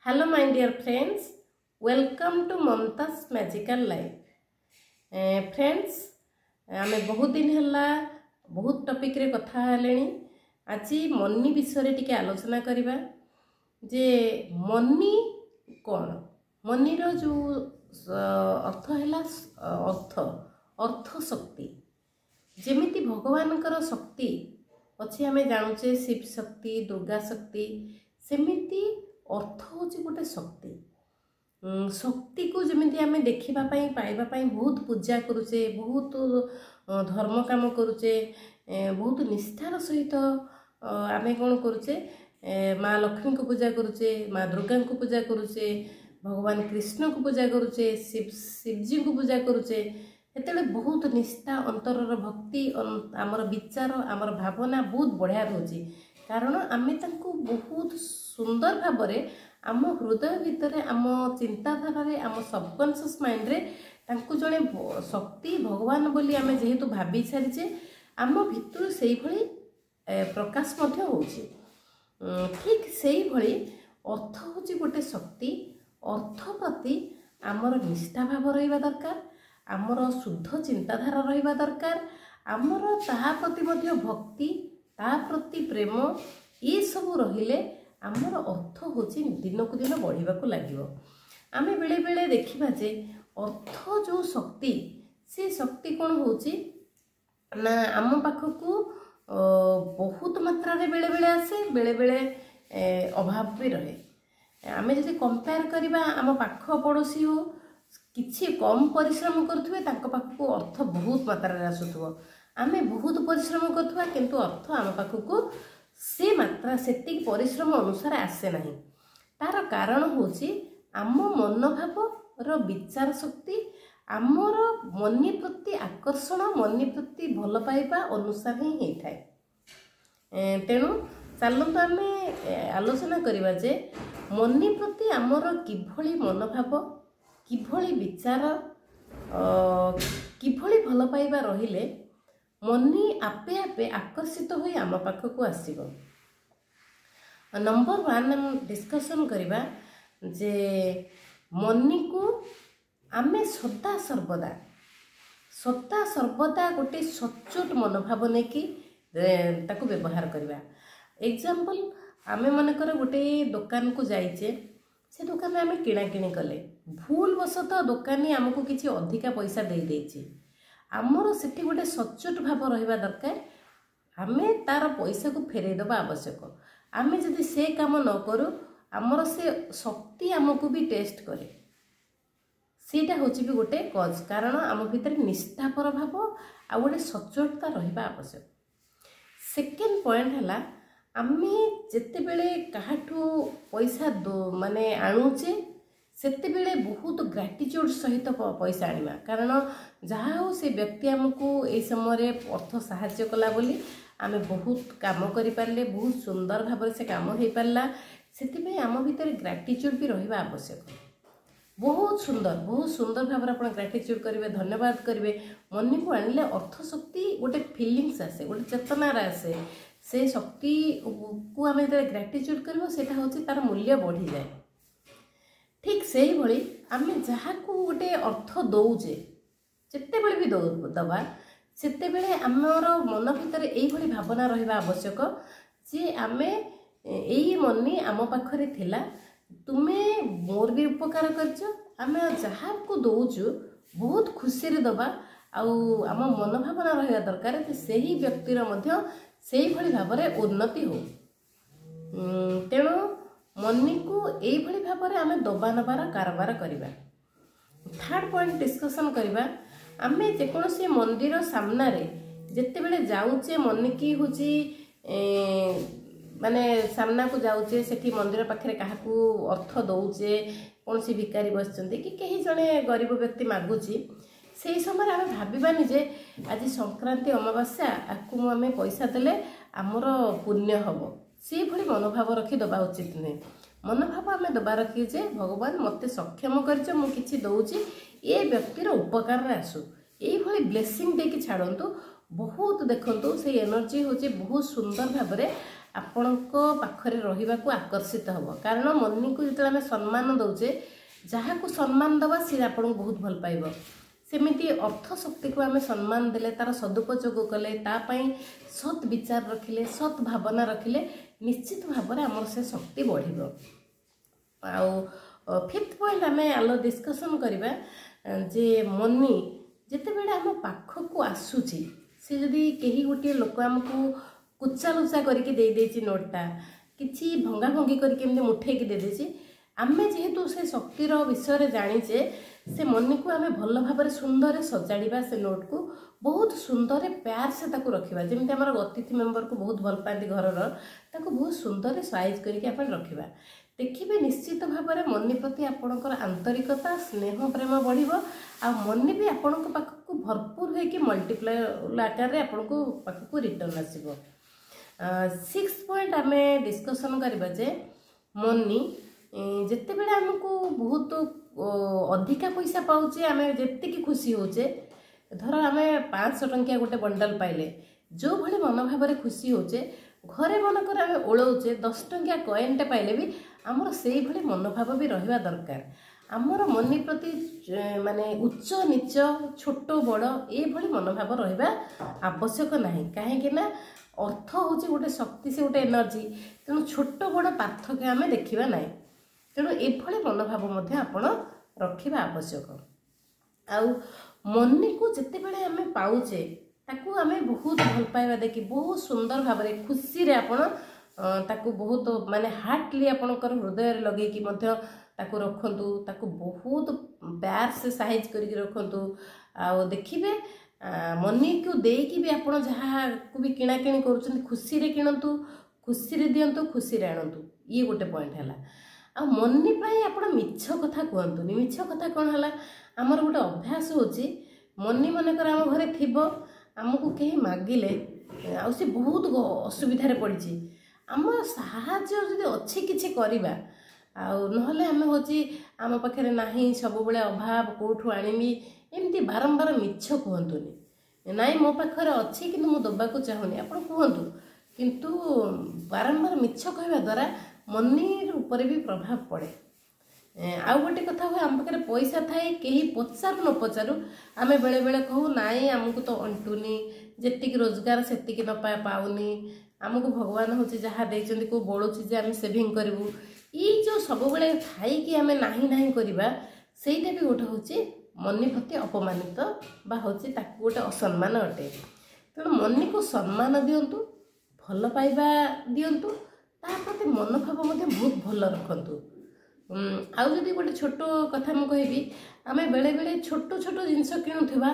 Hello my dear friends, welcome to Mamata's Magical Life. Friends, ଆମେ ବହୁତ ଦିନ ହେଲା ବହୁତ ଟପିକ୍ରେ କଥା ହେଲେଣି। ଆଜି ମନି ବିଷୟରେ ଟିକେ ଆଲୋଚନା କରିବା ଯେ ମନି କ'ଣ। ମନିର ଯେଉଁ ଅର୍ଥ ହେଲା ଅର୍ଥ, ଅର୍ଥ ଶକ୍ତି। ଯେମିତି ଭଗବାନଙ୍କର ଶକ୍ତି ଅଛି, ଆମେ ଜାଣୁଛେ ଶିବ ଶକ୍ତି, ଦୁର୍ଗା ଶକ୍ତି, ସେମିତି ଅର୍ଥ ହେଉଛି ଗୋଟେ ଶକ୍ତି। ଶକ୍ତିକୁ ଯେମିତି ଆମେ ଦେଖିବା ପାଇଁ, ପାଇବା ପାଇଁ ବହୁତ ପୂଜା କରୁଛେ, ବହୁତ ଧର୍ମ କାମ କରୁଛେ, ବହୁତ ନିଷ୍ଠାର ସହିତ ଆମେ କ'ଣ କରୁଛେ, ମା ଲକ୍ଷ୍ମୀଙ୍କୁ ପୂଜା କରୁଛେ, ମା ଦୁର୍ଗାଙ୍କୁ ପୂଜା କରୁଛେ, ଭଗବାନ କୃଷ୍ଣଙ୍କୁ ପୂଜା କରୁଛେ, ଶିବଜୀଙ୍କୁ ପୂଜା କରୁଛେ। ସେତେବେଳେ ବହୁତ ନିଷ୍ଠା, ଅନ୍ତରର ଭକ୍ତି, ଆମର ବିଚାର, ଆମର ଭାବନା ବହୁତ ବଢ଼ିଆ ରହୁଛି, କାରଣ ଆମେ ତାଙ୍କୁ ବହୁତ ସୁନ୍ଦର ଭାବରେ ଆମ ହୃଦୟ ଭିତରେ, ଆମ ଚିନ୍ତାଧାରାରେ, ଆମ ସବକନସିୟସ୍ ମାଇଣ୍ଡରେ ତାଙ୍କୁ ଜଣେ ଶକ୍ତି, ଭଗବାନ ବୋଲି ଆମେ ଯେହେତୁ ଭାବି ସାରିଛେ, ଆମ ଭିତରୁ ସେଇଭଳି ପ୍ରକାଶ ମଧ୍ୟ ହେଉଛି। ଠିକ୍ ସେଇଭଳି ଅର୍ଥ ହେଉଛି ଗୋଟେ ଶକ୍ତି। ଅର୍ଥ ପ୍ରତି ଆମର ନିଷ୍ଠା ଭାବ ରହିବା ଦରକାର, ଆମର ଶୁଦ୍ଧ ଚିନ୍ତାଧାରା ରହିବା ଦରକାର, ଆମର ତାହା ପ୍ରତି ମଧ୍ୟ ଭକ୍ତି, ତା ପ୍ରତି ପ୍ରେମ, ଏସବୁ ରହିଲେ ଆମର ଅର୍ଥ ହେଉଛି ଦିନକୁ ଦିନ ବଢ଼ିବାକୁ ଲାଗିବ। ଆମେ ବେଳେବେଳେ ଦେଖିବା ଯେ ଅର୍ଥ ଯେଉଁ ଶକ୍ତି, ସେ ଶକ୍ତି କ'ଣ ହେଉଛି ନା ଆମ ପାଖକୁ ବହୁତ ମାତ୍ରାରେ ବେଳେବେଳେ ଆସେ, ବେଳେବେଳେ ଅଭାବ ବି ରହେ। ଆମେ ଯଦି କମ୍ପେୟାର କରିବା, ଆମ ପାଖ ପଡ଼ୋଶୀ ହଉ, କିଛି କମ୍ ପରିଶ୍ରମ କରୁଥିବେ, ତାଙ୍କ ପାଖକୁ ଅର୍ଥ ବହୁତ ମାତ୍ରାରେ ଆସୁଥିବ। ଆମେ ବହୁତ ପରିଶ୍ରମ କରୁଥିବା, କିନ୍ତୁ ଅର୍ଥ ଆମ ପାଖକୁ ସେ ମାତ୍ରା, ସେତିକି ପରିଶ୍ରମ ଅନୁସାରେ ଆସେ ନାହିଁ। ତାର କାରଣ ହେଉଛି ଆମ ମନୋଭାବର ବିଚାର ଶକ୍ତି, ଆମର ମନି ପ୍ରତି ଆକର୍ଷଣ, ମନି ପ୍ରତି ଭଲ ପାଇବା ଅନୁସାରେ ହିଁ ହେଇଥାଏ। ତେଣୁ ଚାଲନ୍ତୁ ଆମେ ଆଲୋଚନା କରିବା ଯେ ମନି ପ୍ରତି ଆମର କିଭଳି ମନୋଭାବ, କିଭଳି ବିଚାର, କିଭଳି ଭଲ ପାଇବା ରହିଲେ ମନି ଆପେ ଆପେ ଆକର୍ଷିତ ହୋଇ ଆମ ପାଖକୁ ଆସିବ। ନମ୍ବର 1, ଆମେ ଡିସ୍କସନ୍ କରିବା ଯେ ମନିକୁ ଆମେ ସଦା ସର୍ବଦା ଗୋଟେ ସଚ୍ଚୋଟ ମନୋଭାବ ନେଇକି ତାକୁ ବ୍ୟବହାର କରିବା। ଏକ୍ଜାମ୍ପଲ୍, ଆମେ ମନେକର ଗୋଟେ ଦୋକାନକୁ ଯାଇଛେ, ସେ ଦୋକାନରେ ଆମେ କିଣାକିଣି କଲେ, ଭୁଲ ବଶତଃ ଦୋକାନୀ ଆମକୁ କିଛି ଅଧିକା ପଇସା ଦେଇଦେଇଛି। ଆମର ସେଠି ଗୋଟେ ସଚ୍ଚୋଟ ଭାବ ରହିବା ଦରକାର, ଆମେ ତାର ପଇସାକୁ ଫେରେଇ ଦେବା ଆବଶ୍ୟକ। ଆମେ ଯଦି ସେ କାମ ନ କରୁ, ଆମର ସେ ଶକ୍ତି ଆମକୁ ବି ଟେଷ୍ଟ କରେ। ସେଇଟା ହେଉଛି ବି ଗୋଟେ କଜ୍, କାରଣ ଆମ ଭିତରେ ନିଷ୍ଠାପର ଭାବ ଆଉ ଗୋଟେ ସଚ୍ଚୋଟତା ରହିବା ଆବଶ୍ୟକ। ସେକେଣ୍ଡ ପଏଣ୍ଟ ହେଲା, ଆମେ ଯେତେବେଳେ କାହାଠୁ ପଇସା ମାନେ ଆଣୁଛେ, ସେତେବେଳେ ବହୁତ ଗ୍ରାଟିଚ୍ୟୁଡ଼ ସହିତ ପଇସା ଆଣିବା, କାରଣ ଯାହା ହଉ ସେ ବ୍ୟକ୍ତି ଆମକୁ ଏଇ ସମୟରେ ଅର୍ଥ ସାହାଯ୍ୟ କଲା ବୋଲି ଆମେ ବହୁତ କାମ କରିପାରିଲେ, ବହୁତ ସୁନ୍ଦର ଭାବରେ ସେ କାମ ହେଇପାରିଲା। ସେଥିପାଇଁ ଆମ ଭିତରେ ଗ୍ରାଟିଚ୍ୟୁଡ଼ ବି ରହିବା ଆବଶ୍ୟକ। ବହୁତ ସୁନ୍ଦର, ବହୁତ ସୁନ୍ଦର ଭାବରେ ଆପଣ ଗ୍ରାଟିଚ୍ୟୁଡ଼ କରିବେ, ଧନ୍ୟବାଦ କରିବେ। ମନିକୁ ଆଣିଲେ ଅର୍ଥ ଶକ୍ତି ଗୋଟେ ଫିଲିଙ୍ଗସ୍ ଆସେ, ଗୋଟେ ଚେତନାର ଆସେ। ସେ ଶକ୍ତିକୁ ଆମେ ଯେତେବେଳେ ଗ୍ରାଟିଚ୍ୟୁଡ଼ କରିବ, ସେଇଟା ହେଉଛି ତାର ମୂଲ୍ୟ ବଢ଼ିଯାଏ। ଠିକ୍ ସେଇଭଳି ଆମେ ଯାହାକୁ ଗୋଟେ ଅର୍ଥ ଦେଉଛେ, ଯେତେବେଳେ ବି ଦେବା, ସେତେବେଳେ ଆମର ମନ ଭିତରେ ଏଇଭଳି ଭାବନା ରହିବା ଆବଶ୍ୟକ ଯେ ଆମେ ଏଇ ମନି ଆମ ପାଖରେ ଥିଲା, ତୁମେ ମୋର ବି ଉପକାର କରିଛ। ଆମେ ଯାହାକୁ ଦେଉଛୁ ବହୁତ ଖୁସିରେ ଦେବା, ଆଉ ଆମ ମନୋଭାବନା ରହିବା ଦରକାର ଯେ ସେହି ବ୍ୟକ୍ତିର ମଧ୍ୟ ସେଇଭଳି ଭାବରେ ଉନ୍ନତି ହଉ। ତେଣୁ ମନିକୁ ଏଇଭଳି ଭାବରେ ଆମେ ଦେବା ନେବାର କାରବାର କରିବା। ଥାର୍ଡ଼ ପଏଣ୍ଟ ଡିସ୍କସନ୍ କରିବା, ଆମେ ଯେକୌଣସି ମନ୍ଦିର ସାମ୍ନାରେ ଯେତେବେଳେ ଯାଉଛେ, ମନିକି ହେଉଛି ମାନେ ସାମ୍ନାକୁ ଯାଉଛେ, ସେଠି ମନ୍ଦିର ପାଖରେ କାହାକୁ ଅର୍ଥ ଦେଉଛେ, କୌଣସି ଭିକାରୀ ବସିଛନ୍ତି କି କେହି ଜଣେ ଗରିବ ବ୍ୟକ୍ତି ମାଗୁଛି, ସେଇ ସମୟରେ ଆମେ ଭାବିବାନି ଯେ ଆଜି ସଂକ୍ରାନ୍ତି, ଅମାବାସ୍ୟା, ଆକୁ ଆମେ ପଇସା ଦେଲେ ଆମର ପୁଣ୍ୟ ହେବ। ସେଇଭଳି ମନୋଭାବ ରଖି ଦେବା ଉଚିତ ନୁହେଁ। ମନୋଭାବ ଆମେ ଦେବା ରଖି ଯେ ଭଗବାନ ମୋତେ ସକ୍ଷମ କରିଛ, ମୁଁ କିଛି ଦେଉଛି, ଏ ବ୍ୟକ୍ତିର ଉପକାରରେ ଆସୁ। ଏଇଭଳି ବ୍ଲେସିଂ ଦେଇକି ଛାଡ଼ନ୍ତୁ। ବହୁତ ଦେଖନ୍ତୁ, ସେଇ ଏନର୍ଜି ହେଉଛି ବହୁତ ସୁନ୍ଦର ଭାବରେ ଆପଣଙ୍କ ପାଖରେ ରହିବାକୁ ଆକର୍ଷିତ ହେବ। କାରଣ ମନିକୁ ଯେତେବେଳେ ଆମେ ସମ୍ମାନ ଦେଉଛେ, ଯାହାକୁ ସମ୍ମାନ ଦେବା ସିଏ ଆପଣଙ୍କୁ ବହୁତ ଭଲ ପାଇବ। ସେମିତି ଅର୍ଥ ଶକ୍ତିକୁ ଆମେ ସମ୍ମାନ ଦେଲେ, ତା'ର ସଦୁପଯୋଗ କଲେ, ତା ପାଇଁ ସତ୍ ବିଚାର ରଖିଲେ, ସତ୍ ଭାବନା ରଖିଲେ, ନିଶ୍ଚିତ ଭାବରେ ଆମର ସେ ଶକ୍ତି ବଢ଼ିବ। ଆଉ ଫିଫ୍ଥ ପଏଣ୍ଟ ଆମେ ଆଲୋ ଡିସ୍କସନ୍ କରିବା ଯେ ମନି ଯେତେବେଳେ ଆମ ପାଖକୁ ଆସୁଛି, ସେ ଯଦି କେହି ଗୋଟିଏ ଲୋକ ଆମକୁ କୁଚାଲୁଚା କରିକି ଦେଇଦେଇଛି ନୋଟ୍ଟା, କିଛି ଭଙ୍ଗା ଭଙ୍ଗି କରିକି ଏମିତି ମୁଠେଇକି ଦେଇଦେଇଛି, ଆମେ ଯେହେତୁ ସେ ଶକ୍ତିର ବିଷୟରେ ଜାଣିଛେ, ସେ ମନିକୁ ଆମେ ଭଲ ଭାବରେ ସୁନ୍ଦରରେ ସଜାଡ଼ିବା, ସେ ନୋଟ୍କୁ ବହୁତ ସୁନ୍ଦରରେ ପ୍ୟାର ସେ ତାକୁ ରଖିବା। ଯେମିତି ଆମର ଅତିଥି ମେମ୍ବରକୁ ବହୁତ ଭଲ ପାଆନ୍ତି ଘରର, ତାକୁ ବହୁତ ସୁନ୍ଦରରେ ସାଇଜ୍ କରିକି ଆପଣ ରଖିବା। ଦେଖିବେ ନିଶ୍ଚିତ ଭାବରେ ମନି ପ୍ରତି ଆପଣଙ୍କର ଆନ୍ତରିକତା, ସ୍ନେହ, ପ୍ରେମ ବଢ଼ିବ ଆଉ ମନି ବି ଆପଣଙ୍କ ପାଖକୁ ଭରପୁର ହେଇକି ମଲ୍ଟିପ୍ଲାଏ ଆକାରରେ ଆପଣଙ୍କ ପାଖକୁ ରିଟର୍ଣ୍ଣ ଆସିବ। ସିକ୍ସ ପଏଣ୍ଟ ଆମେ ଡିସ୍କସନ୍ କରିବା ଯେ ମନି ଯେତେବେଳେ ଆମକୁ ବହୁତ ଅଧିକା ପଇସା ପାଉଛେ, ଆମେ ଯେତିକି ଖୁସି ହେଉଛେ, ଧର ଆମେ 500 ଟଙ୍କିଆ ଗୋଟେ ବଣ୍ଡଲ ପାଇଲେ ଯେଉଁଭଳି ମନୋଭାବରେ ଖୁସି ହେଉଛେ, ଘରେ ମନେକର ଆମେ ଓଳଉଛେ 10 ଟଙ୍କିଆ କଏନ୍ଟେ ପାଇଲେ ବି ଆମର ସେଇଭଳି ମନୋଭାବ ବି ରହିବା ଦରକାର। ଆମର ମନି ପ୍ରତି ମାନେ ଉଚ୍ଚ ନୀଚ, ଛୋଟ ବଡ଼ ଏଇଭଳି ମନୋଭାବ ରହିବା ଆବଶ୍ୟକ ନାହିଁ। କାହିଁକି ନା ଅର୍ଥ ହେଉଛି ଗୋଟେ ଶକ୍ତି, ସେ ଗୋଟେ ଏନର୍ଜି। ତେଣୁ ଛୋଟ ବଡ଼ ପାର୍ଥକ୍ୟ ଆମେ ଦେଖିବା ନାହିଁ। ତେଣୁ ଏଭଳି ମନୋଭାବ ମଧ୍ୟ ଆପଣ ରଖିବା ଆବଶ୍ୟକ। ଆଉ ମନିକୁ ଯେତେବେଳେ ଆମେ ପାଉଛେ, ତାକୁ ଆମେ ବହୁତ ଭଲ ପାଇବା ଦେଖି ବହୁତ ସୁନ୍ଦର ଭାବରେ ଖୁସିରେ ଆପଣ ତାକୁ ବହୁତ ମାନେ ହାର୍ଟଲି ଆପଣଙ୍କର ହୃଦୟରେ ଲଗେଇକି ମଧ୍ୟ ତାକୁ ରଖନ୍ତୁ, ତାକୁ ବହୁତ ପ୍ୟାର ସେ ସାଇଜ୍ କରିକି ରଖନ୍ତୁ। ଆଉ ଦେଖିବେ ମନିକୁ ଦେଇକି ବି ଆପଣ ଯାହାକୁ ବି କିଣାକିଣି କରୁଛନ୍ତି, ଖୁସିରେ କିଣନ୍ତୁ, ଖୁସିରେ ଦିଅନ୍ତୁ, ଖୁସିରେ ଆଣନ୍ତୁ। ଇଏ ଗୋଟେ ପଏଣ୍ଟ ହେଲା। ଆଉ ମନି ପାଇଁ ଆପଣ ମିଛ କଥା କୁହନ୍ତୁନି। ମିଛ କଥା କ'ଣ ହେଲା? ଆମର ଗୋଟେ ଅଭ୍ୟାସ ହେଉଛି, ମନି ମନେକର ଆମ ଘରେ ଥିବ, ଆମକୁ କେହି ମାଗିଲେ ଆଉ ସେ ବହୁତ ଅସୁବିଧାରେ ପଡ଼ିଛି, ଆମ ସାହାଯ୍ୟ ଯଦି ଅଛି କିଛି କରିବା, ଆଉ ନହେଲେ ଆମେ ହେଉଛି ଆମ ପାଖରେ ନାହିଁ, ସବୁବେଳେ ଅଭାବ, କେଉଁଠୁ ଆଣିବି, ଏମିତି ବାରମ୍ବାର ମିଛ କୁହନ୍ତୁନି। ନାଇଁ, ମୋ ପାଖରେ ଅଛି କିନ୍ତୁ ମୁଁ ଦେବାକୁ ଚାହୁଁନି, ଆପଣ କୁହନ୍ତୁ। କିନ୍ତୁ ବାରମ୍ବାର ମିଛ କହିବା ଦ୍ୱାରା ମନିର ଉପରେ ବି ପ୍ରଭାବ ପଡ଼େ। ଆଉ ଗୋଟେ କଥା ହୁଏ, ଆମ ପାଖରେ ପଇସା ଥାଏ, କେହି ପଚାରୁ ନ ପଚାରୁ ଆମେ ବେଳେବେଳେ କହୁ, ନାଇଁ ଆମକୁ ତ ଅଣ୍ଟୁନି, ଯେତିକି ରୋଜଗାର ସେତିକି ନ ପାଉନି, ଆମକୁ ଭଗବାନ ହେଉଛି ଯାହା ଦେଇଛନ୍ତି କେଉଁ ବଳୁଛି ଯେ ଆମେ ସେଭିଂ କରିବୁ। ଏଇ ଯେଉଁ ସବୁବେଳେ ଥାଇକି ଆମେ ନାହିଁ ନାହିଁ କରିବା, ସେଇଟା ବି ଗୋଟେ ହେଉଛି ମନି ପ୍ରତି ଅପମାନିତ ବା ହେଉଛି ତାକୁ ଗୋଟେ ଅସମ୍ମାନ ଅଟେ। ତେଣୁ ମନିକୁ ସମ୍ମାନ ଦିଅନ୍ତୁ, ଭଲ ପାଇବା ଦିଅନ୍ତୁ, ତା ପ୍ରତି ମନୋଭାବ ମଧ୍ୟ ବହୁତ ଭଲ ରଖନ୍ତୁ। ଆଉ ଯଦି ଗୋଟେ ଛୋଟ କଥା ମୁଁ କହିବି, ଆମେ ବେଳେବେଳେ ଛୋଟ ଛୋଟ ଜିନିଷ କିଣୁଥିବା,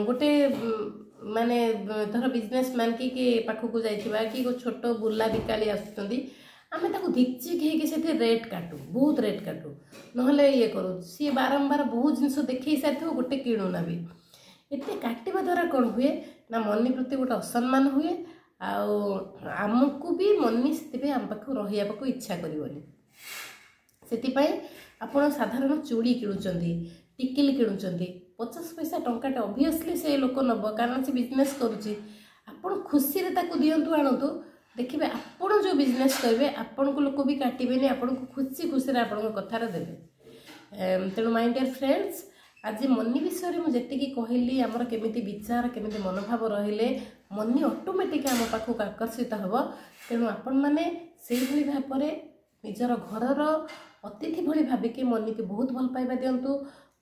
ଗୋଟେ ମାନେ ଧର ବିଜନେସମ୍ୟାନ୍ କି କିଏ ପାଖକୁ ଯାଇଥିବା କି ଛୋଟ ବୁଲା ବିକାଳି ଆସୁଛନ୍ତି, ଆମେ ତାକୁ ଧିକଚିକ ହେଇକି ସେଥିରେ ରେଟ୍ କାଟୁ, ବହୁତ ରେଟ୍ କାଟୁ, ନହେଲେ ଇଏ କରୁ। ସିଏ ବାରମ୍ବାର ବହୁତ ଜିନିଷ ଦେଖେଇ ସାରିଥିବ, ଗୋଟେ କିଣୁନା ବି। ଏତେ କାଟିବା ଦ୍ୱାରା କ'ଣ ହୁଏ ନା ମନି ପ୍ରତି ଗୋଟେ ଅସମ୍ମାନ ହୁଏ ଆଉ ଆମକୁ ବି ମନି ସେଥିପାଇଁ ଆମ ପାଖକୁ ରହିବାକୁ ଇଚ୍ଛା କରିବନି। ସେଥିପାଇଁ ଆପଣ ସାଧାରଣ ଚୁଡ଼ି କିଣୁଛନ୍ତି, ଟିକିଲି କିଣୁଛନ୍ତି, 50 ପଇସା ଟଙ୍କାଟେ ଅବଭିୟସଲି ସେ ଲୋକ ନେବ, କାରଣ ସେ ବିଜନେସ୍ କରୁଛି। ଆପଣ ଖୁସିରେ ତାକୁ ଦିଅନ୍ତୁ, ଆଣନ୍ତୁ। ଦେଖିବେ ଆପଣ ଯେଉଁ ବିଜନେସ୍ କରିବେ, ଆପଣଙ୍କୁ ଲୋକ ବି କାଟିବେନି, ଆପଣଙ୍କୁ ଖୁସି ଖୁସିରେ ଆପଣଙ୍କ କଥାରେ ଦେବେ। ତେଣୁ ମାଇ ଡିୟର୍ ଫ୍ରେଣ୍ଡସ୍, ଆଜି ମନି ବିଷୟରେ ମୁଁ ଯେତିକି କହିଲି, ଆମର କେମିତି ବିଚାର, କେମିତି ମନୋଭାବ ରହିଲେ ମନି ଅଟୋମେଟିକ୍ ଆମ ପାଖକୁ ଆକର୍ଷିତ ହେବ। ତେଣୁ ଆପଣମାନେ ସେଇଭଳି ଭାବରେ ନିଜର ଘରର ଅତିଥି ଭଳି ଭାବିକି ମନିକୁ ବହୁତ ଭଲ ପାଇବା ଦିଅନ୍ତୁ,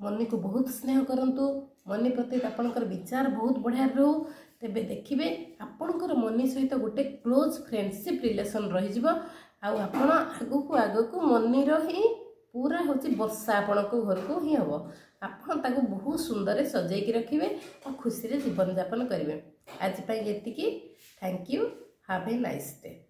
ମନିକୁ ବହୁତ ସ୍ନେହ କରନ୍ତୁ, ମନି ପ୍ରତି ଆପଣଙ୍କର ବିଚାର ବହୁତ ବଢ଼ିଆ ରହୁ। ତେବେ ଦେଖିବେ ଆପଣଙ୍କର ମନି ସହିତ ଗୋଟେ କ୍ଲୋଜ୍ ଫ୍ରେଣ୍ଡସିପ୍ ରିଲେସନ୍ ରହିଯିବ ଆଉ ଆପଣ ଆଗକୁ ଆଗକୁ ମନିର ହିଁ ପୁରା ହେଉଛି ବର୍ଷା ଆପଣଙ୍କ ଘରକୁ ହିଁ ହେବ। ଆପଣ ତାକୁ ବହୁତ ସୁନ୍ଦରରେ ସଜେଇକି ରଖିବେ ଆଉ ଖୁସିରେ ଜୀବନଯାପନ କରିବେ। ଆଜି ପାଇଁ ଏତିକି। Thank you, have a nice day.